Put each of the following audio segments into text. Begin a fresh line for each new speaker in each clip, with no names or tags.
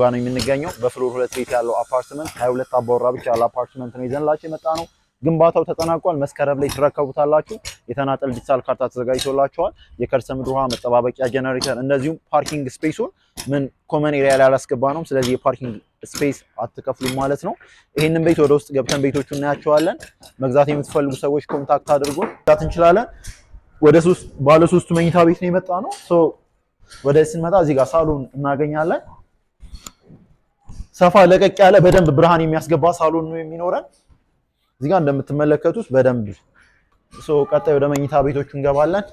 ጋር ነው የምንገኘው። በ floor ሁለት ቤት ያለው አፓርትመንት፣ 22 አባወራ ብቻ ያለው አፓርትመንት ነው ይዘንላችሁ የመጣ ነው። ግንባታው ተጠናቋል። መስከረም ላይ ትረከቡታላችሁ። የተናጠል ዲጂታል ካርታ ተዘጋጅቶላችኋል። የከርሰ ምድር ውሃ፣ መጠባበቂያ ጀነሬተር፣ እንደዚሁም parking space ኡን ምን common area ላይ አላስገባ ነው። ስለዚህ የ parking space አትከፍሉም ማለት ነው። ይህንን ቤት ወደ ውስጥ ገብተን ቤቶቹ እናያቸዋለን። መግዛት የምትፈልጉ ሰዎች contact አድርጉን፣ መግዛት እንችላለን። ወደ ሶስት ባለ ሶስቱ መኝታ ቤት ነው የመጣ ነው። So ወደ ስንመጣ እዚህ ጋር ሳሎን እናገኛለን። ሰፋ ለቀቅ ያለ፣ በደንብ ብርሃን የሚያስገባ ሳሎን ነው የሚኖረን። እዚህ ጋር እንደምትመለከቱት በደንብ። So ቀጣይ ወደ መኝታ ቤቶቹ እንገባለን።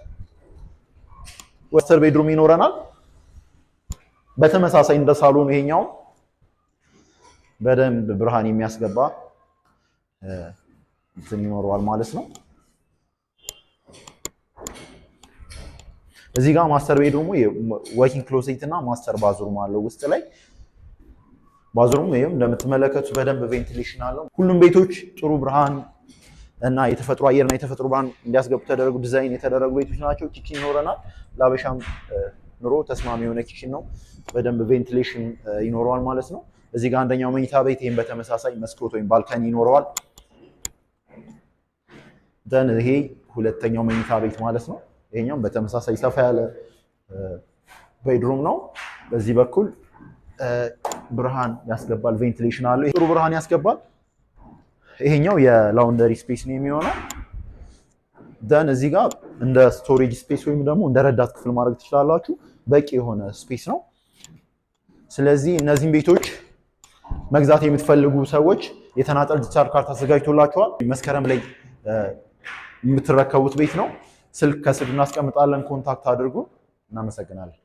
Master bedroom ይኖረናል። በተመሳሳይ እንደ ሳሎኑ ይሄኛው በደንብ ብርሃን የሚያስገባ እንትን ይኖረዋል ማለት ነው። እዚህ ጋር master bedroom ኡ walk-in closet እና master bathroom አለው ውስጥ ላይ። Bathroom ይሄም እንደምትመለከቱት በደንብ ventilation አለው። ሁሉም ቤቶች ጥሩ ብርሃን እና የተፈጥሮ አየር እና የተፈጥሮ ብርሃን እንዲያስገቡ ተደረጉ ዲዛይን የተደረጉ ቤቶች ናቸው። Kitchen ይኖረናል። ለአበሻም ኑሮ ተስማሚ የሆነ kitchen ነው። በደንብ ventilation ይኖረዋል ማለት ነው። እዚህ ጋር አንደኛው መኝታ ቤት፣ ይህም በተመሳሳይ መስኮት ወይም balcony ይኖረዋል። Then ይሄ ሁለተኛው መኝታ ቤት ማለት ነው። ይሄኛውም በተመሳሳይ ሰፋ ያለ bedroom ነው። በዚህ በኩል ብርሃን ያስገባል፣ ventilation አለው፣ ጥሩ ብርሃን ያስገባል። ይሄኛው የ laundry space ነው የሚሆነው። Then እዚህ ጋር እንደ storage space ወይም ደግሞ እንደ ረዳት ክፍል ማድረግ ትችላላችሁ። በቂ የሆነ space ነው። ስለዚህ እነዚህን ቤቶች መግዛት የምትፈልጉ ሰዎች የተናጠል ዲጂታል ካርታ ተዘጋጅቶላችኋል። መስከረም ላይ የምትረከቡት ቤት ነው። ስልክ ከስር እናስቀምጣለን። Contact አድርጉ። እናመሰግናለን።